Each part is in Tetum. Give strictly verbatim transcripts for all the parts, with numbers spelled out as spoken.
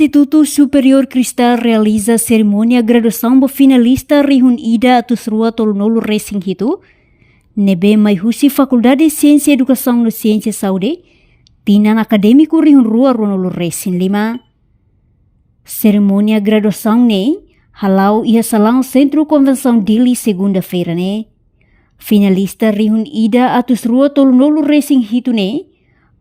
Institutu Superiór Cristal realiza serimónia graduasaun ba finalista rihun ida atus rua tolunulu resin hitu, ne'ebé mai husi Fakuldade Siénsia Edukasaun no Siénsia Saúde, tinan akadémiku rihun rua ruanulu resin lima. Serimónia graduasaun ne'e hala'o iha salaun Sentru Konvensaun Dili, segunda-feira ne'e. Finalista rihun ida atus rua tolunulu resin hitu ne'e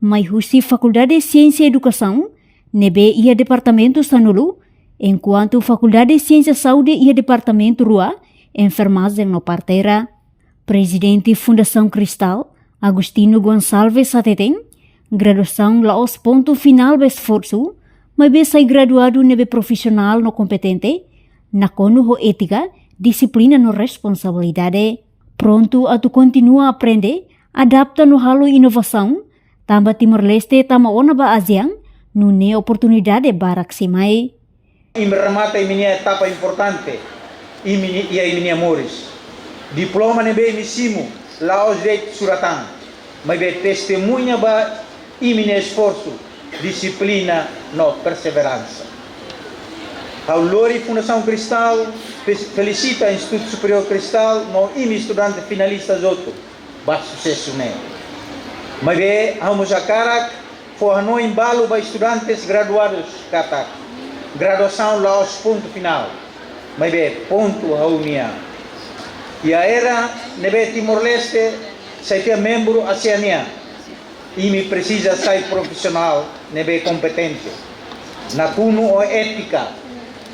mai husi Fakuldade Siénsia Edukasaun, ne'ebé iha departamentu sanulu, enkuantu Fakuldade Siénsia Saúde iha departamentu rua, enfermajen no parteira. Prezidente Fundasaun Cristal, Agostinho Gonçalves, hateten, graduasaun la'ós pontu finál ba esforsu, maibé sai graduadu ne'ebé profisionál no kompetente, nakonu ho étika, dixiplina no responsabilidade. Prontu atu kontinua aprende, adapta no halo inovasaun, tanba Timor-Leste tama ona ba ASEAN, nune'e oportunidade barak sei mai. Imi remata imi-nia etapa importante, imi-nia, iha imi-nia moris. Diploma ne'ebé imi simu, la'ós de'it surat an, maibé testemuña ba imi-nia esforsu, dixiplina no perseveransa. Ha'u lori Fundasaun Cristal, fe-, felisita Institutu Superiór Cristal no imi estudante finalista hotu ba susesu ne'e. Maibé, ha'u mós hakarak fó hanoin balu ba estudantes graduadus katak graduasaun la'ós pontu finál, maibé pontu hahú nian. Iha era ne'ebé Timor-Leste sei tiha membru ASEAN nian, imi presiza sai profisionál ne'ebé kompetente, nakonu ho étika,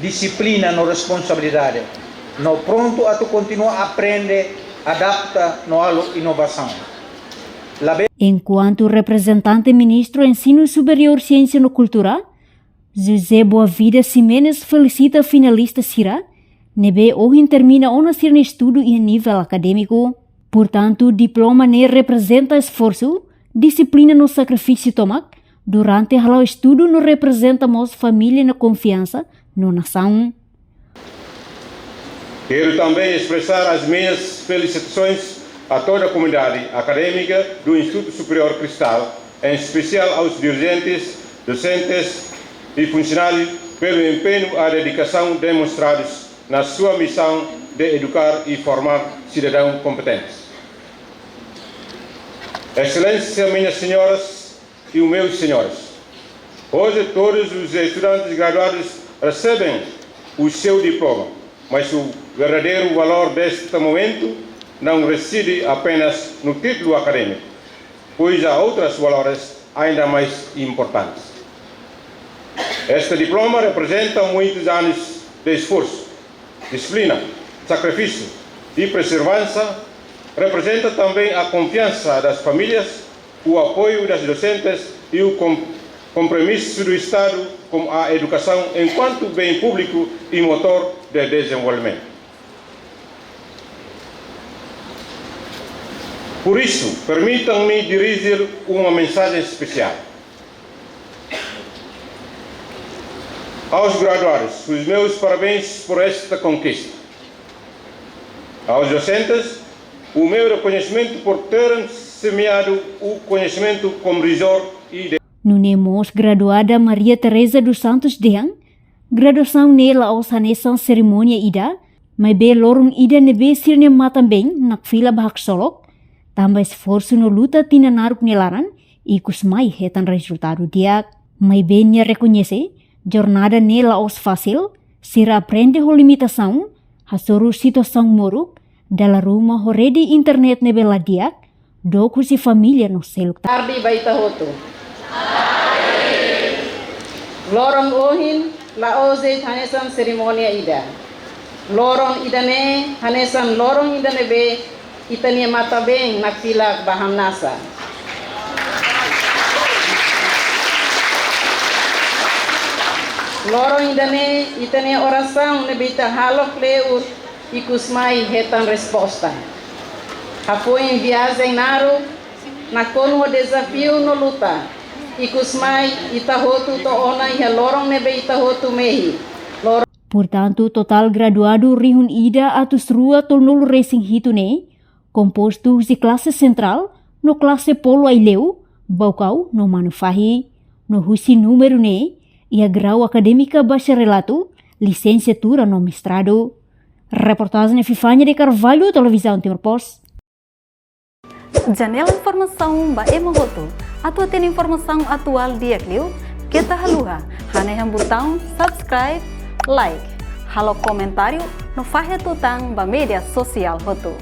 dixiplina no responsabilidade, no prontu atu kontinua aprende, adapta no halo inovasaun. Labele. Enkuantu reprezentante Ministru Ensinu Superiór, Siénsia no Kultura, José Boavida Ximenes, felisita finalista sira ne'ebé ohin termina ona sira-nia estudu iha nivel akadémiku. Portantu, diploma ne'e reprezenta esforsu, dixiplina no sakrifísiu tomak durante hala'o estudu no reprezenta mós família no konfiansa no nasaun. Quero também expressar as minhas felicitações a toda a comunidade académica do Instituto Superior Cristal, em especial aos dirigentes, docentes e funcionários, pelo empenho e dedicação demonstrados na sua missão de educar e formar cidadãos competentes. Excelência, minhas senhoras e os meus senhores, hoje todos os estudantes graduados recebem o seu diploma, mas o verdadeiro valor deste momento não reside apenas no título académico, pois há outros valores ainda mais importantes. Este diploma representa muitos anos de esforço, disciplina, sacrifício e perseverança. Representa também a confiança das famílias, o apoio das docentes e o com-, compromisso do Estado com a educação enquanto bem público e motor de desenvolvimento. Por isso, permitam-me dirigir uma mensagem especial. Aos graduados, os meus parabéns por esta conquista. Aos docentes, o meu reconhecimento por terem semeado o conhecimento com rigor e de- Nune'e mós graduada Maria Teresa dos Santos dehan, graduasaun ne'e la'ós hanesan serimónia ida, maibé loron ida ne'ebé sira-nia matan-been nakfila ba haksolok, tanba esforsu no luta tinan naruk nia laran, ikus mai hetan rezultadu di'ak. Maibé nia rekoñese, jornada ne'e la'ós fasil, sira aprende ho limitasaun, hasoru situasaun moruk, dala ruma ho rede internet ne'ebé la di'ak, dook husi família no seluk. Tarde ba ita hotu. Loron ohin la'ós de'it hanesan serimónia ida. Loron ida-ne'e hanesan loron ida ne'ebé ita-nia matan-been nakfila ba hamnasa. Loron ida-ne'e ita-nia orasaun ne'ebé ita halo kleur ikus mai hetan resposta. Hafoin viajen naruk, nakonu ho dezafiu no luta, ikus mai ita hotu to'o ona iha loron ne'ebé ita hotu mehi. Loron. Portantu, totál graduadu rihun ida atus rua tolunulu resin hitu ne'e, kompostu husi klase sentrál no klase Polo Aileu, Baucau no Manufahi. No husi númeru ne'e, iha grau akadémika bacharelatu, lisensiatura no mestradu. Reportajen Epifania de Carvalho, Televizaun Timor Post. Janela informasaun ba ema hotu. Atu hatene informasaun atuál di'ak liu, keta haluha hanehan butaun subscribe, like, halo komentáriu no fahe tutan ba média sosiál hotu.